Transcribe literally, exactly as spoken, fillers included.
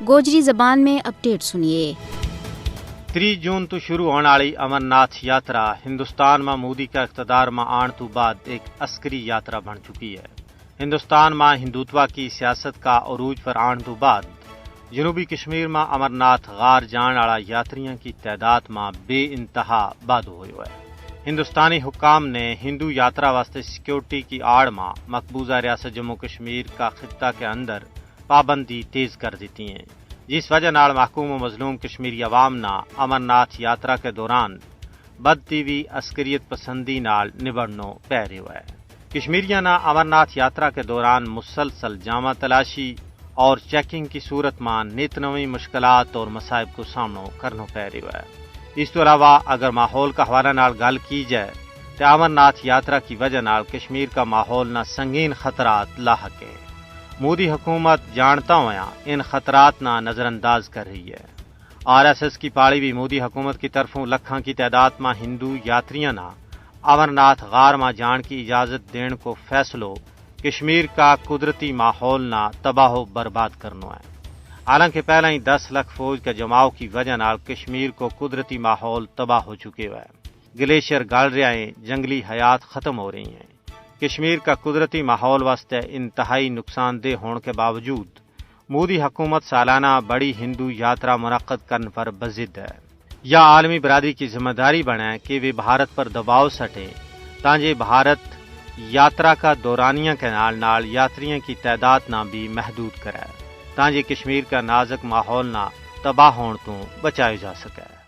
گوجری زبان میں اپڈیٹ سنیے۔ تری جون تو شروع ہون آلی امرناتھ یاترا ہندوستان ما مودی کا اقتدار ما آن تو بعد ایک عسکری یاترا بن چکی ہے۔ ہندوستان ما ہندوتوا کی سیاست کا عروج پر آن تو بعد جنوبی کشمیر ما امرناتھ غار جان آلا یاتریاں کی تعداد ما بے انتہا بادھو ہویو ہے۔ ہندوستانی حکام نے ہندو یاترا واسطے سیکیورٹی کی آڑ ما مقبوضہ ریاست جموں کشمیر کا خطہ کے اندر پابندی تیز کر دیتی ہیں، جس وجہ نال محکوم و مظلوم کشمیری عوام نا امرناتھ یاترا کے دوران بدتی وی عسکریت پسندی نال نبڑنو پے رہیو ہے۔ کشمیریاں نا امرناتھ یاترا کے دوران مسلسل جامہ تلاشی اور چیکنگ کی صورت ما نت نویں مشکلات اور مصائب کو سامنو کرنو پے رہیو ہے۔ اس تو علاوہ اگر ماحول کا حوالہ نال گل کی جائے تو امرناتھ یاترا کی وجہ نال کشمیر کا ماحول نا سنگین خطرات لاحق ہیں۔ مودی حکومت جانتا ہویا ان خطرات نا نظرانداز کر رہی ہے۔ آر ایس ایس کی پاڑی وی مودی حکومت کی طرفوں لکھاں کی تعداد ما ہندو یاتریاں نا امرناتھ غار ما جان کی اجازت دین کو فیصلو کشمیر کا قدرتی ماحول نا تباہ و برباد کرنو ہے۔ حالانکہ پہلا ہی دس لکھ فوج کا جماؤ کی وجہ نال کشمیر کو قدرتی ماحول تباہ ہو چکے ہوئے، گلیشیر گل رہیا ہیں، جنگلی حیات ختم ہو رہی ہیں۔ کشمیر کا قدرتی ماحول واسطے انتہائی نقصان دہ ہون کے باوجود مودی حکومت سالانہ بڑی ہندو یاترا منعقد کرن پر بزد ہے۔ یا عالمی برادری کی ذمہ داری بنے کہ ویہ بھارت پر دباؤ سٹیں تاں جے بھارت یاترا کا دورانیاں کے نال نال یاتریاں کی تعداد نا بھی محدود کرے، تاں جے کشمیر کا نازک ماحول نا تباہ ہون توں بچایو جا سکے۔